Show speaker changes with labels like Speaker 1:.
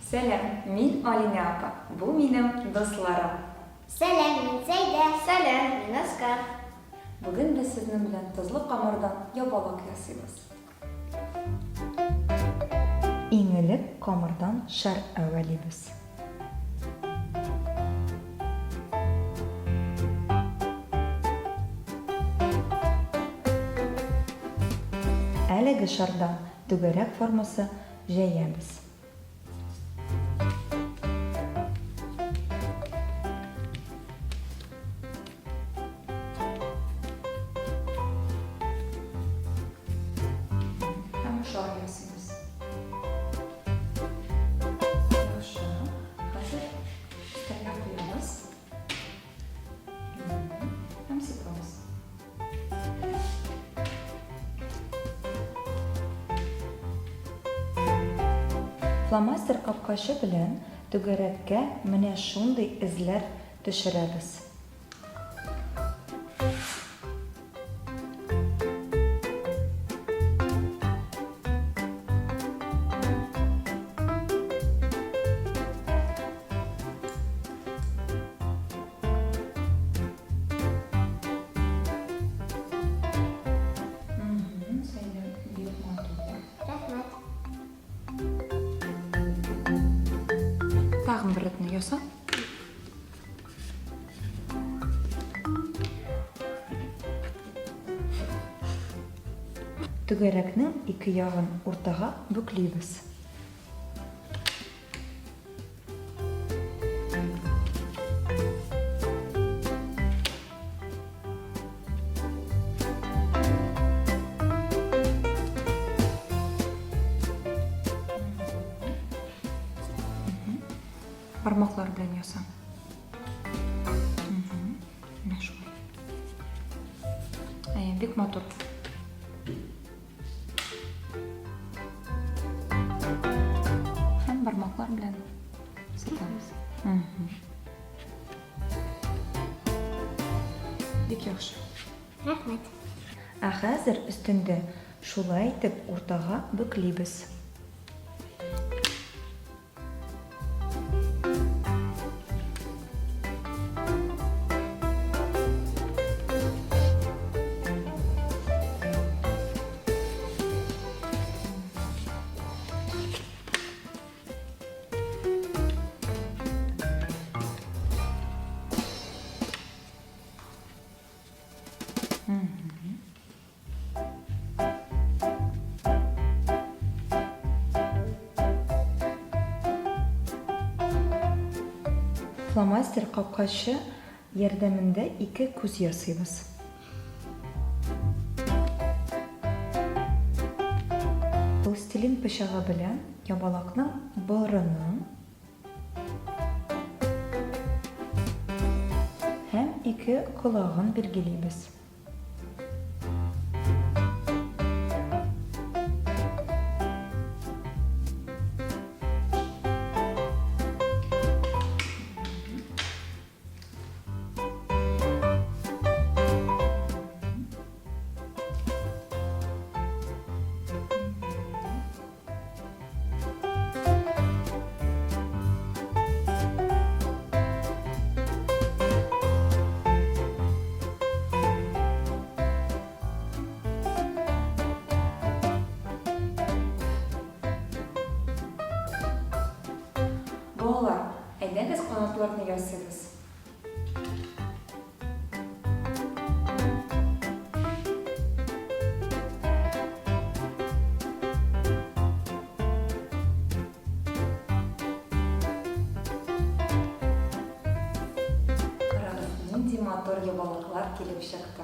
Speaker 1: Сәлам, мин Алинә апа, бу минем дусларым.
Speaker 2: Сәлам, мин Сәйдә.
Speaker 3: Сәлам, мин Оскар.
Speaker 1: Бүген без сезнең белән тозлы камырдан ябалак ясыйбыз. Иң элек камырдан шар әвәлибез. Әлеге шарда түгәрәк формасы җәябез. Һәм шар ясыйбыз. Яхшы. Хәзер өстәлгә куябыз. Һәм сытабыз. Фломастер капкачы белән түгәрәккә менә шундый эзләр төшерәбез.
Speaker 2: Рәхмәт.
Speaker 1: Тагын бер рәтне яса. Түгәрәкнең ике ягын уртага бөклибез. Бармаклар белән яса. Менә шулай. Әйе, бик матур. Һәм бармаклар белән сытабыз. Бик яхшы.
Speaker 2: Рәхмәт.
Speaker 1: Ә хәзер өстендә шулай итеп уртага бөклибез. Фломастер капкачы ярдәмендә ике күз ясыйбыз. Пластилин пычагы белән ябалакның борынын һәм ике колагын билгелибез. Балалар, әйдәгез канатларны ясыйбыз. Карагыз, нинди матур ябалаклар килеп чыкты.